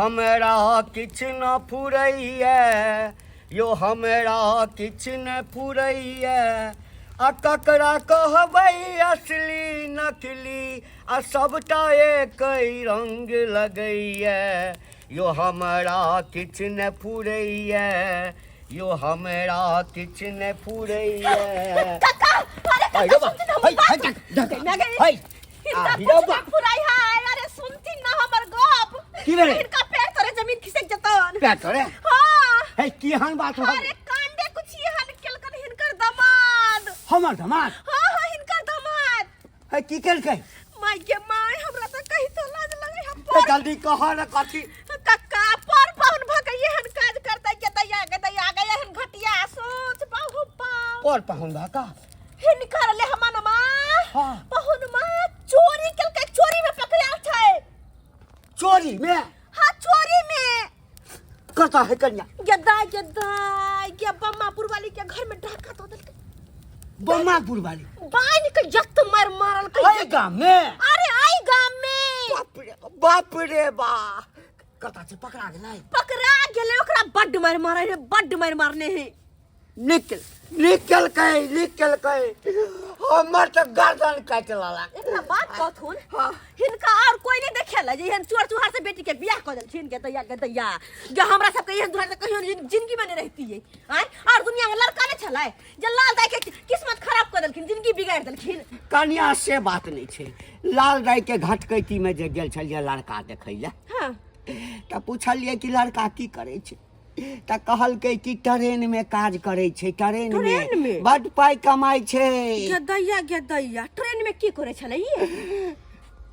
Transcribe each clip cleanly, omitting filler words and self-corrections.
हमरा किछु न फुरैए यौ हमरा किछु न फुरैए आ ककरा कहबै असली नकली आ सबटा एकै रंग लगैए यौ हमरा किछु न फुरैए यौ हमरा किछु न फुरैए। काका, अरे काका, अरे बा, सुनथिन हमर है, बात। है, जा, जा, मैं गई। है, हिनका आ, कुछ रौ बा। ना फुराई है। अरे सुनथिन ना हमर गप। की भेलै? हिनका पैर तोरे जमीन खिसक जतन। पैर तोरे? हाँ। है, केहन बात हो? अरे कांडे कुछ एहन केलकन हिनकर दामाद। हमर दामाद? हाँ हाँ, हिनकर दामाद। है, की केलकै? माय के my, हमरा तऽ कहि तो लाज लगे है। ए, पर जल्दी कह न कथी। कक्का, पर पाहुन भऽ के एहन काज करतै के दैया के दैया के एहन घटिया सोच बाहु पाव। पर पाहुन भऽ कऽ? हिनकर ले हमन माँ। हाँ। पाहुन माँ चोरी केलकै, चोरी में पकड़ायल छै। चोरी में? हाँ, चोरी में। कतऽ है कन्या? गद्दा गद्दा गे बम्मापुर वाली के घर में डाका दऽ देलकै। बम्मापुर वाली? बान्हि के जत मार मारल के। एहि गाम में? अरे आई गाम में। बाप रे बाप रे बा, कतऽ छै? पकड़ा गेलै? पकड़ा गेलै, ओकरा बड्ड मार मारे है, बड्ड मार मारने है। निकल निकलकै निकलकै, हमर तऽ गर्दन काटि लेलक। एकरा बात कहथुन। हाँ। हिनका और कोई नहीं देखेला जे एहन चोर चुहार से बेटी के बियाह कऽ देलखिन। के दैया के दैया जे हमरा सबके एहन दुहार से कहियो जिंदगी में नहीं रहती है। आय और दुनिया में लड़का नहीं छलै जे लाल दाई के किस्मत खराब कऽ देलखिन, जिंदगी बिगाड़ देलखिन। कन्या से बात नहीं छै, लाल दाई के घटकैती में जे गेल छलियै लड़का देखै लए। हाँ। तऽ पुछलियै कि लड़का की करै छै, तऽ कहलकै कि ट्रेन में काज करै छै, ट्रेन में। ट्रेन में? बड पाइ कमाइ छै। गेदैया गेदैया, ट्रेन में की करै छलै ई?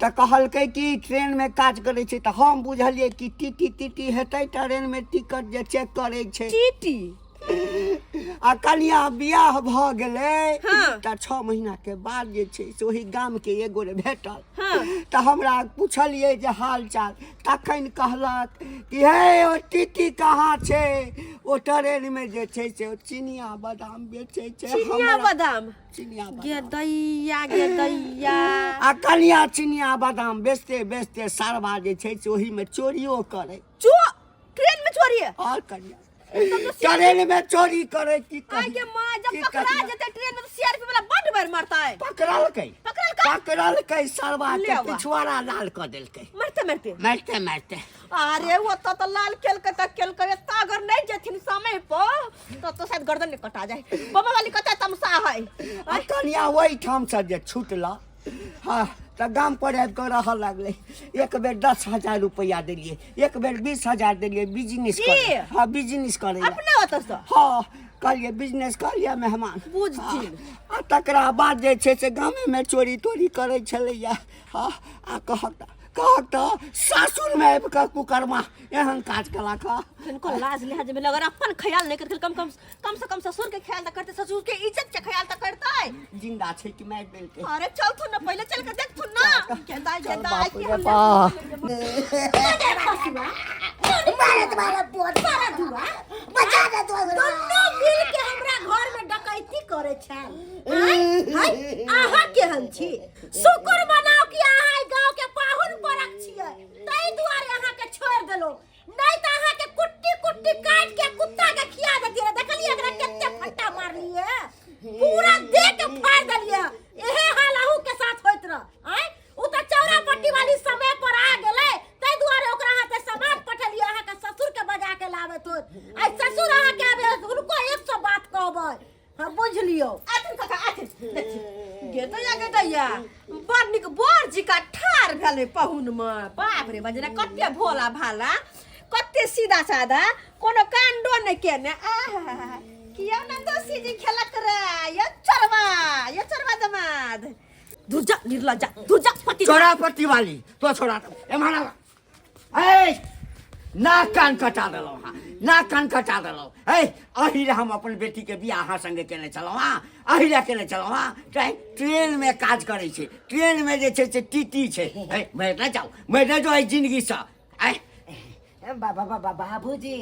तऽ कहलकै कि ट्रेन में काज करै छै, तऽ हम बुझलियै कि टीटी टीटी हेतै, ट्रेन में टिकट जे चेक करै छै। टीटी। आ कनिया बियाह भऽ गेलै। हाँ। तऽ 6 महीना के बाद जे छै से ओहि गाम के एक गोरे भेटल। हाँ। तऽ हमरा पुछलियै जे हाल चाल, तखन कहलक कि हे ओ टीटी कहाँ छै, ओ ट्रेन में जे छै से ओ चिनिया बादाम बेचै छै। चिनिया बादाम? चिनिया बादाम। गेदैया गेदैया। आ कनिया चिनिया बादाम बेचते बेचते सारबा जे छै से ओहि में चोरियो करै। चो ट्रेन में चोरी? और कनिया ट्रेन में चोरी करे की आइ कही? के माँ, जब की पकड़ा कही? जेतै ट्रेन में तो सीआरपी वाला बड बार मारता है। पकड़लकै। पकड़लकै? पकड़लकै सरवा के। ले बा। पिछुआरा लाल कऽ देलकै। मरते मरते? मरते मरते। अरे वो तो लाल केलकै त केलकै, एत्ता अगर नहीं जेथिन समय पर तो शायद गर्दन नहीं कटा जाए। बाबा वाली कते तमसा है। आ कनिया ओहिठाम से जे छुटला, हाँ, तऽ गाम पर आबि कऽ रहऽ लागलै। एक बेर 10,000 रुपैआ देलियै, एक बेर 20,000 देलियै बिजनेस की? करे। हाँ, बिजनेस करे लए। अपने ओतऽ से? हाँ, कहलियै बिजनेस कऽ लिअ मेहमान। बुझथिन। हाँ, आ तकरा बाद जे छै से गामेमे चोरी तोरी करै छलैया। हाँ, आ कहक तऽ कहक तऽ सासुरमे आबि कऽ कुकर्मा एहन काज केलक। हँ। हिनको लाज लिहाज में अगर अपन ख्याल नहीं करते, कम कम कम से कम ससुर के ख्याल त करते, ससुर के इज्जत के ख्याल त करते। जिंदा छै कि मारि देलकै? अरे चलथुन ना, पहले चल के देखथुन ना। गेंदा चल गेंदा बाप कि रे हम बाप। मारे तुम्हारा बोझ मारा दुआ बचा दे तो दोनों मिल के हमरा घर में डकैती करे छल। हाय हाय, अहाँ केहन छी? शुक्र मनाओ कि अहाँ एहि गांव के पाहुन परक छियै, ताहि दुआरे अहाँ के छोड़ देलहुँ, नहीं तऽ अहाँ के कुट्टी कुट्टी काट के कुत्ता के खिया देतियै रहे। देखलियै एकरा कते फट्टा मारलियै, पूरा देह के फाड़ देलियै। एहे हाल अहू के साथ होइत रह। आँय, उ तऽ चौरा पट्टी वाली समय पर आ गेलै, ताहि दुआरे ओकरा हाथे सामान पठेलियै अहाँ के ससुर के बजा के लाबैत होत। आइ ससुर अहाँ के आबे, हुनको 100 बात कहबै। हाँ, बुझ लियौ। आथिन काका आथिन, देखियौ गेदैया गेदैया बड़ नीक बड़ जिका ठार भेलै पहुन मे। बाप रे बजना, कते भोला भाला, कते सीधा सादा, कोनो कांडो नहि केने। आहा, किया न दोषी जी खेलक रे यो चोरवा, यो चोरवा दमाद। दूर जा निर्लज्जा, दूर जा पति। चोरा पट्टी वाली तो छोड़ा एम्हर आ। ए, नाक कान कटा देलहुँ अहाँ, नाक कान कटा देलहुँ। ए, अही लए हम अपन बेटीके बियाह अहाँ संगे केने छलहुँ हँ, अही लए केने छलहुँ हँ। ट्रेनमे काज करै छै, ट्रेनमे जे छै से टीटी छै। ए, मरि नहि जाउ, मरि नहि जाउ एहि जिंदगीसँ। ए, बाबा बाबा बाबूजी,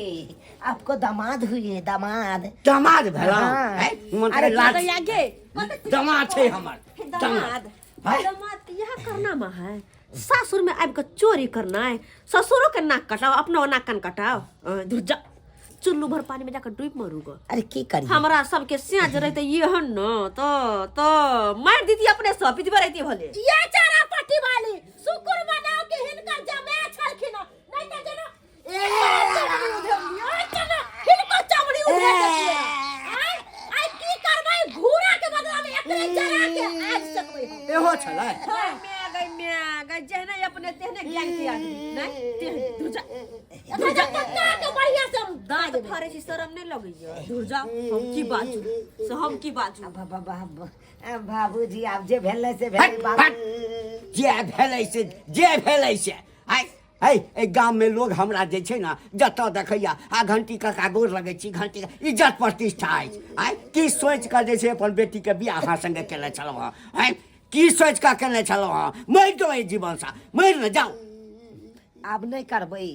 आपको दामाद हुए, दामाद। दामाद भेलहुँ? हाँ। ए, मन अरे लाज- आगे दामाद छै हमर। दामाद। दामाद। दामाद के यहाँ करना में है। सासुर में आबि कऽ चोरी करनाइ ससुरो के नाक कटाओ अपनो नाक कान कटाओ धुर जा चुल्लू भर पानी में जाकर डूब मरू ग अरे की करी हमरा सबके स्याज रहते एहन न तो तो मार दीती अपने सब पितबे रहती भले ये चारा पट्टी वाली शुक्र मनाओ कि हिनकर जमाय छलखिन नहीं त जेना चमड़ी उधेड़ लियो चना हिनकर चमड़ी उधेड़ देतियै आय आय की करबै घूरा के बदला में एकरे जरा के आग सकबै हम एहो छलै म्या गई म्या गई जेहने अपने तेहने ज्ञान के आदमी नहीं तेहने धुर जा धुर जा पक्का के बढ़िया से हम दांत फाड़े छी शरम नहीं लगैया धुर जा हम की बाजू से हम की बाजू बाबूजी आब जे भेलै से भेलै हट, हट। जे भेलै से जे भेलै से आइ है एहि गाममे लोग हमरा जे छै ने जतऽ देखैया आ घंटी काका गोर लगै छी घंटी इज्जत प्रतिष्ठा अछि आँय की सोचि कऽ जे छै अपन बेटीके बियाह अहाँ सङ्गे केने छलहुँ हँ आँय की सोचि कऽ केने छलहुँ हँ मरि जाउ एहि जीवनसँ मरि ने जाउ आब नहि करबै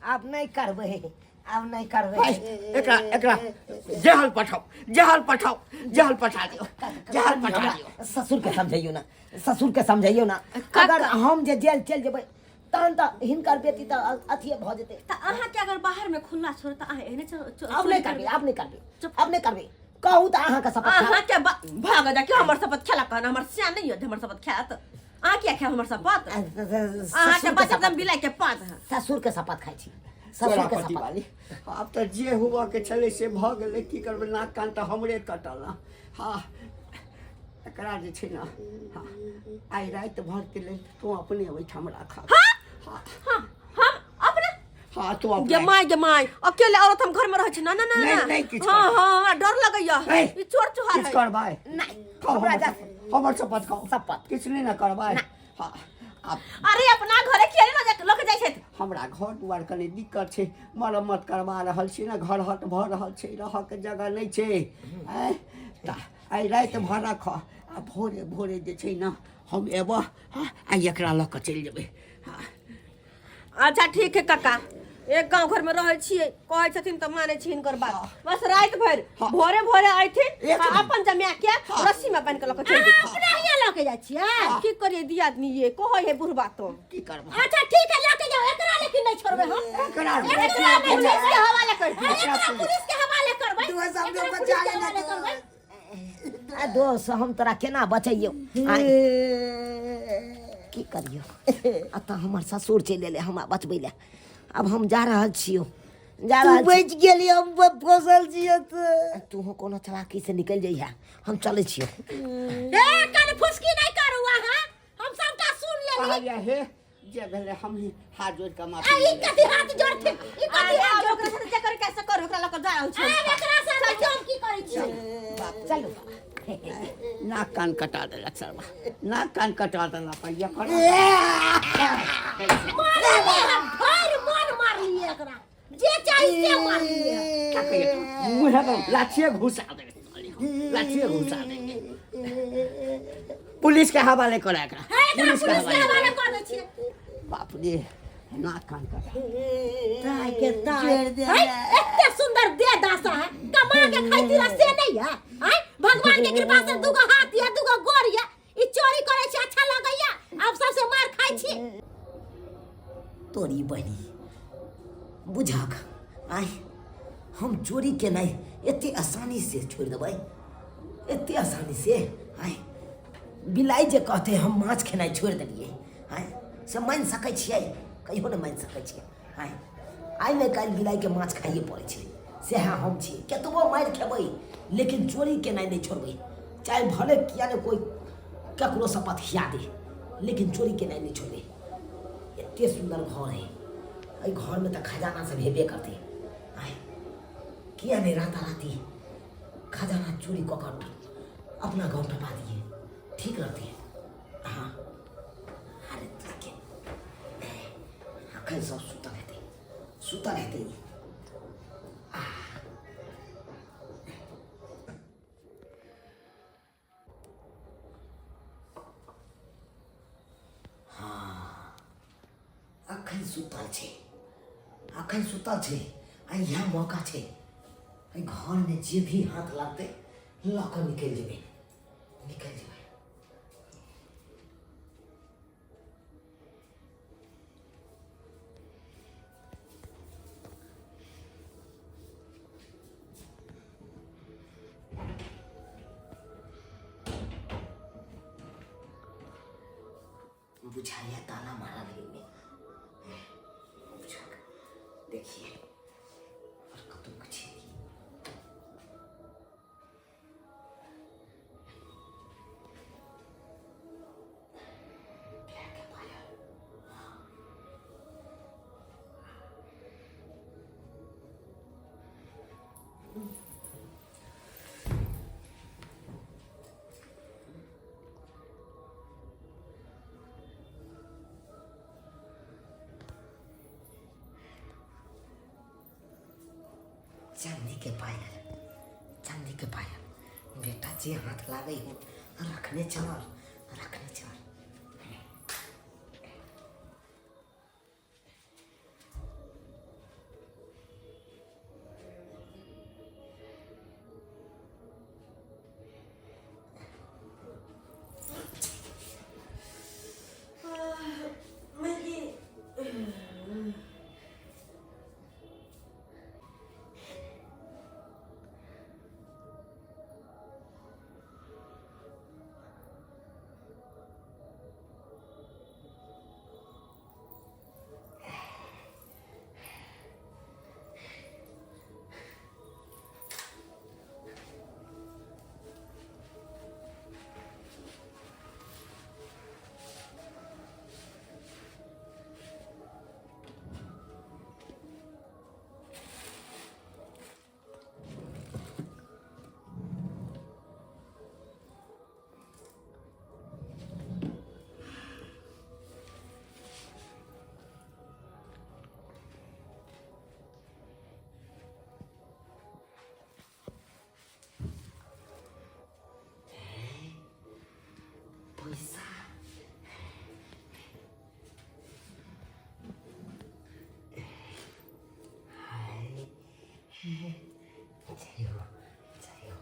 आब नहि करबै आब नहि करबै आँय, एकरा एकरा जहल पठाउ जहल पठाउ जहल पठा दियौ जहल पठा दियौ ससुर के समझैयौ ना ससुर के समझैयौ ना अगर हम जे जेल चलि जेबै तहन तऽ हिनकर बेटी तऽ अथिए भऽ जेतै तऽ अहाँके अगर बाहर में खुला छोड़ तऽ अहाँ एहने आब नहि करबै आब नहि करबै आब नहि करबै कहू तऽ अहाँके शपथ खायब। अहाँके भाग जा के हमर शपथ खेला कहन हमर सिया नहीं होत हमर शपथ खायत अहाँ किया खायब हमर शपथ अहाँके ससुर के बच्चा शपथ एकदम बिलाइ के पात है ससुर के शपथ खाइ छी ससुर के चोरापट्टी शपथ वाली आब तऽ जे हुअ के छलै से भऽ गेलै की करबै नाक कान तऽ हमरे कटल ने हँ एकरा जे छै ने हँ आइ राति भरके लेल तू अपने ओहिठाम राख हाँ हाँ हम अपने हाँ तू अपने गे माय गे माय अकेले औरत हम घर में रहै छी ना ना ना नहीं, ना नहीं, किछु हाँ करबै। हाँ हमरा डर लगैया नहीं, ई चोर चुहार किछु है करबै नहि खाओ हमरा हमर जा शपथ हमर शपथ खाओ शपथ। किछु नहि ने करबै हाँ आब अरे अपना घरे किया ने लऽ के जाइ छथि हमरा घर दुआर कनि दिक्कत छै मरम्मत करबा रहल छी ने घर हट भऽ रहल छै रहऽके जगह नहि छै आँय तऽ आइ राति भर राखऽ आ भोरे भोरे जे छै ने हम एबह हँ आ एकरा लऽ कऽ चलि जेबै हँ अच्छा ठीक है काका एक गांव घर में रहै छियै कहै छथिन तऽ मानै छी हिनकर बात बस राति भरि हाँ। भोरे भोरे अयथिन एक आ अपन जमिया के रस्सी में बान्हि के लऽ के चलि जेथिन अपना हियाँ लऽ के जाइ छियै की करियै दियादनी ये कहै है बुढ़बा तो की करबै अच्छा ठीक है लऽ के जाओ एकरा लेकिन नहीं छोड़बै हम एकरा एकरा नहीं पुलिस के हवाले कर दियौ। एकरा पुलिस के हवाले करबै तू सब एकरा लोग पुलिस बचा के लेना हवाले तो। करबै आ दोस्त हम तोरा केना बचैयौ आँय? की करियौ अतऽ हमर ससुर चलि एलै हमरा बचबै लए आब हम जा रहल छियौ जा तू रहल छी बचि गेली हम फसल छियै तऽ तूहो कोनो चलाकी से निकलि जइहे हम चलै छियौ ए कनफुसकी नहीं करू अहाँ हम सबटा सुन लेली कहलियै हे जे भेलै हमही हाथ जोड़ि कऽ आ माफी ई कथी हाथ जोड़थिन ई कथी अरे हाथ आब जोड़थिन ओकरा साथे जे करे कैसे करू ओकरा लऽ के जा रहल छी आब एकरा साथे हम की करै छी चलू नाक कान कटा देलक सरवा नाक कान कटा देलक ये कर मारलिए हम भरि मन मारलिए एकरा जे चाही से मारलिए क्या कहिए मुँह में लाठिए घुसा देंगे लाठिए घुसा देंगे पुलिस के हवाले करा एकरा है एकरा पुलिस के पुलिस के हवाले हवाले कर दै छियै बाप रे नाक कान कटा ताय के ताय छोड़ दे है एते सुंदर देह दासा है कमा के खाइती रह से नहीं है हैं भगवान के कृपा से दूगो हाथ या दूगो गोर या ई चोरी करे छै अच्छा लगैया अब सबसे मार खाइ छी तोरी बहिनी बुझक आय हम चोरी केनाइ एते आसानी से छोड़ि देबै एते आसानी से आय बिलाइ जे कहतै हम माछ खेनाइ छोड़ि देलियै आँय से मानि सकै छियै कहियो नहि मानि सकै छियै आँय आइ नहि काल्हि बिलाइके माछ खाइए पड़ै छै सएह हम छी केतबो मारि खेबै लेकिन चोरी केनाइ नहि छोड़बै चाहे भले किया ने कोइ ककरो शपथ खिया दे लेकिन चोरी केनाइ नहि छोड़बै एते सुन्दर घर है एहि घरमे तऽ खजाना सब हेबे करतै आँय किया नहि राताराती खजाना चोरी कऽ कऽ अपना गाँव टपा दिए ठीक रहतै हाँ अरे ठीक है अखन सब सुतल हेतै सुतल हेतै अखन सुतल छै अखन सुतल छै आ इएह मौका छै एहि घरमे जे भी हाथ लागतै लऽ कऽ निकलि जेबै निकलि जेबै बुझाइए ताला मारल है एहिमे। बुझक देखिए और कतौ किछु के पायल। चांदी के पायल, चांदी के पायल। बेटा जे हाथ लागे हो रखने चल, रखने चल। पैसा हाय, जय हो, जय हो।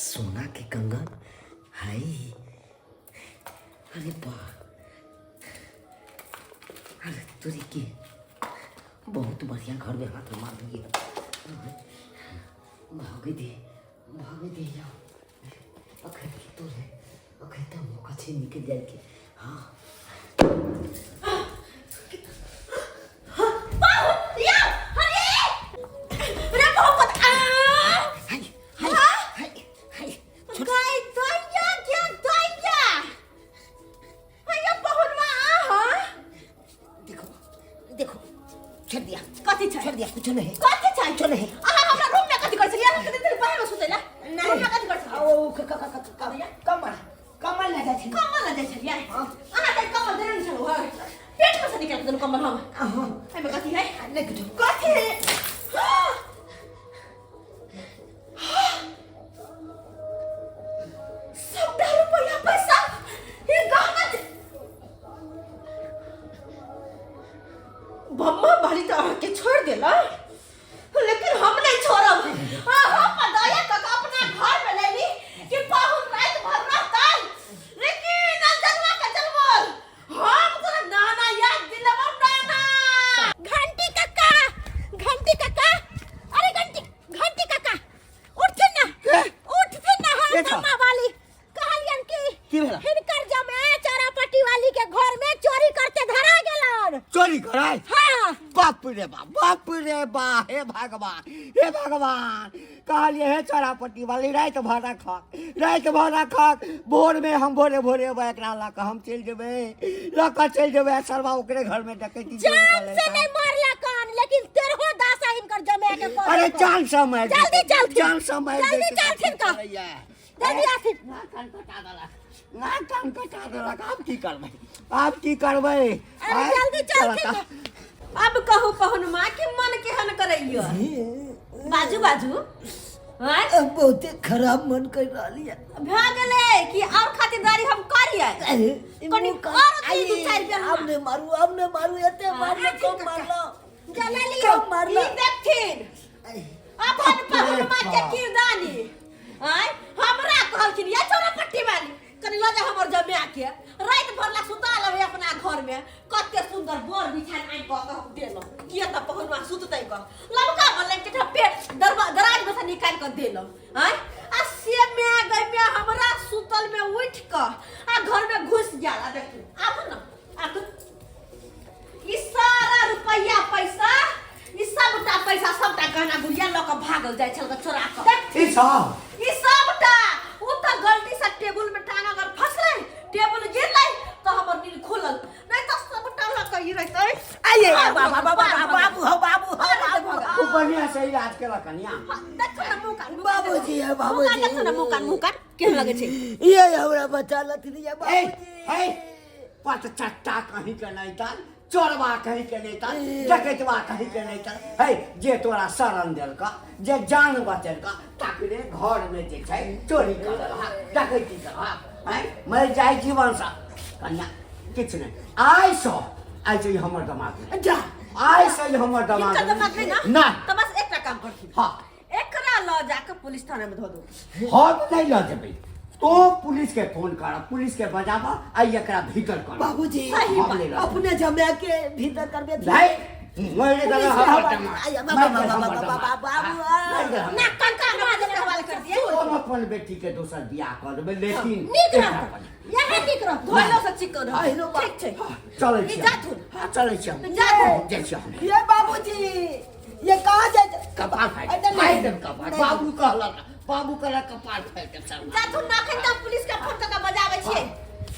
सोना के कंगन हाय। अरे वाह, अरे तोरी के बहुत बढ़िया घर में हाथ मार दिए। भागे दे, भागे दे जाओ। अखन की तोरे अखन तो मौका छे निकल जाए के। हाँ रे मोहब्बत आ हाय हाय हाय हाय। गाय दैया क्या दैया हैया पहुनवा आ। हां देखो देखो, छोड़ दिया। कथी छै? छोड़ दिया, कुछ नहीं। कथी छै? कुछ नहीं। अहाँ हमरा रूम में कथी करै छलियै? अहाँ कथी बाहर में सुतैला रूम में कथी करै छलियै? ओ क क क क कमल, कमल ले जाइ छी। कम्बल लऽ जाइ छलियै? हाँ। अहाँ तऽ कम्बल देने ने छलहुँ हँ? पेट में से निकालि कऽ देलहुँ कम्बल हम? हाँ। एहिमे कथी है? नहीं कुछ। कथी है? हाँ! सबटा रुपैआ पैसा ई गहना बम्मा बाली तऽ अहाँके छोड़ि देला, लेकिन हम नहीं छोड़ब। अहाँ पर दया कऽ कऽ अपना घर में लेली कि पाहुन राति भर रहतै, लेकिन अंजनवा के जलमल हम तोरा नाना याद दिलबौ नाना। घंटी कक्का, घंटी कक्का, अरे घंटी, घंटी कक्का, उठथिन ना, उठथिन ना। हम के छौ? बम्मा वाली कहलियन कि की भेला? हिनकर जमे चारापट्टी वाली के घर में चोरी करते धरा गेलन। चोरी कराय? हाँ। बाप रे बाप, बाप रे बा, हे भगवान, हे भगवान। कहलिए हे चोरापट्टी वाली, राति भर रखक, राति भर रखक, भोर में हम भोरे भोरे एबै, एकरा लऽ कऽ हम चलि जेबै, लऽ कऽ चलि जेबै। सरवा ओकरे घर में डकैती चोरी कऽ जान से लेलकै। नहीं मारला कान, लेकिन तेरहो दासा हिनकर जमे के कऽ अरे देलकौ। जान से मारि जल्दी देतै, चलथिन। जान से मारि जल्दी देतै, चलथिन का। करैया। जल्दी आथिन। ना कान कटा देलक, ना कान कटा देलक। आब की करबै, आब की करबै? अरे आँय? जल्दी चलथिन। चलऽ। अब कहू पहुनमा कि मन केहन करैया? बाजू बाजू। आँय? बहुते खराब मन कर रहल ये भए गेलै कि और खातिरदारी हम करियै कनि और दू चारि बेर आब नहि मारू आब नहि मारू एते मारलो कम मारलो जला लियौ कम मारलो ई देखथिन अपन पहुन माँ के किरदानी आँय हमरा कहलखिन ये छोरा पट्टी वाली कनि लऽ जा हमर जमाय के राति भर ला सुता लेबै अपना घर में कते सुंदर बर बिछान आनि कऽ के हम देलहुँ किया तऽ पहुनवा सुततै कऽ लमका बलंकेट हम पेट दरवा दराज में से निकालि कऽ देलहुँ आँय आ से माय गई माय हमरा सुतल में उठि कऽ आ घर में घुसि गेल आ देखू आबू ने आबू ई सारा रुपैया पैसा ई सबटा पैसा सबटा गहना गुड़िया लऽ कऽ भागल जाइ छल चोरा कऽ ई सब ई सबटा ओ तऽ गलती से टेबुल में टांग अगर फंसलै टेबुल गिरलै तऽ हमर नींद खुलल नहीं तऽ सबटा लऽ कऽ ई रहितै आइए बाबा बाबा बाबू हो बाबू हो बाबू हो। खूब बढ़िया से इलाज केलक कनिया देखो ना मुँह कान बाबूजी है, मुँह कान बाबूजी। देखो ना मुँह कान मुँह कान केहन लगै छै ये हमरा बचा लथिन ये ए बाबूजी ए पटचट्टा कहीं के नहीं ताल चोरवा कहीं के नहीं ताल डकैतवा कहीं के नहीं ताल हे जे तोरा शरण देलका जे जान बचेलका तकरे घर में जे छै चोरी करलहा डकैती करलहा हैं मर जाय जीवन सँ कन्या किछु नहि आइ सँ आइ सँ ई हमर दिमाग मे जा आइ सँ ई हमर दिमाग हिनकर दिमाग नहि ना नहि तऽ बस एकटा काम करथिन हाँ एकरा लऽ जाके पुलिस थाना में धऽ दू हम नहि लऽ जेबै तो पुलिस के फोन कर पुलिस के बजाब आ एकरा भीतर कर बाबूजी सही हम नहि लऽ जेबै। अपने जमा के भीतर करबे नहीं मरि गेल पुलिस के हमर हवा- दिमाग। आय, बाबा, मरि गेल बाबा, हमर बाबा, दिमाग। बाबा, मरि गेल हमर ना कंका पुलिस के हवाले कर दिए हम अपन बेटी के दोसर बियाह कऽ देबै लेकिन नीक एकरा रहत पर इएह नीक रहत धोलो से चिकन रहत। आहिरो बा- ठीक छै चलै ई छी जाथुन। हाँ चलै छी हम जाथुन। जाइ छी हम ये बाबूजी ये कहाँ जाए कपार फाड़ि अरे फाड़ि नहीं। देब कपार बाबू कहलक बाबू कहलक कपार फाड़ि देब सब जाथुन ना अखन तऽ पुलिस के फोन कऽ के बजाबै छियै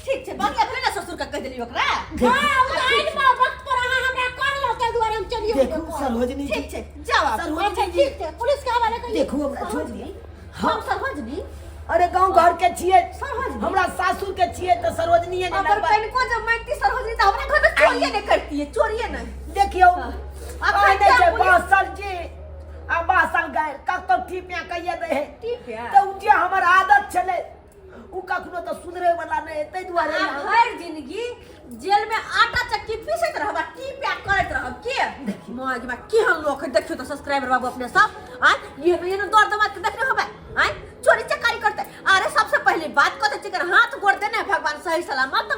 ठीक छै बढ़िया भेलै ने ससुर के कहि देलियै ओकरा हाँ ओ तऽ आइन बा वक्त पर अहाँ हमरा कहलहुँ ताहि दुआरे हम चलियो देखू सरोजनी जी ठीक छै जाउ आब सरोजनी अच्छा जी ठीक छै पुलिस के हवाले करियौ देखू हमरा छोड़ दिअ हम सरोजनी अरे गांव घर के छियै सरोजनी। हमरा सासुर के छियै तऽ सरोजनी ने अगर कनिको जब मांगती सरोजनी तऽ हमरा घर में चोरिये नहि करती चोरिये नहि देखियौ अखन कहने छै पुलिस- बासल जी आ बासल गाय कतौ टीपिया कहिए दै है टीपिया? तऽ उ जे हमर आदत छलै उ कखनो तऽ सुधरे वाला नहि ताहि दुआरे आ भरि जिंदगी जेल में आटा चक्की पीसैत रहब आ टी पैक करैत रहब के माँ के बा केहन लोक है देखियो तो सब्सक्राइबर बाबू अपने सब आय ये ये दौड़ दमा के देखने होबे आय चोरी चकारी करते अरे सबसे पहले बात कहते चिकन हाथ गोड़ देने है भगवान सही सलामत तो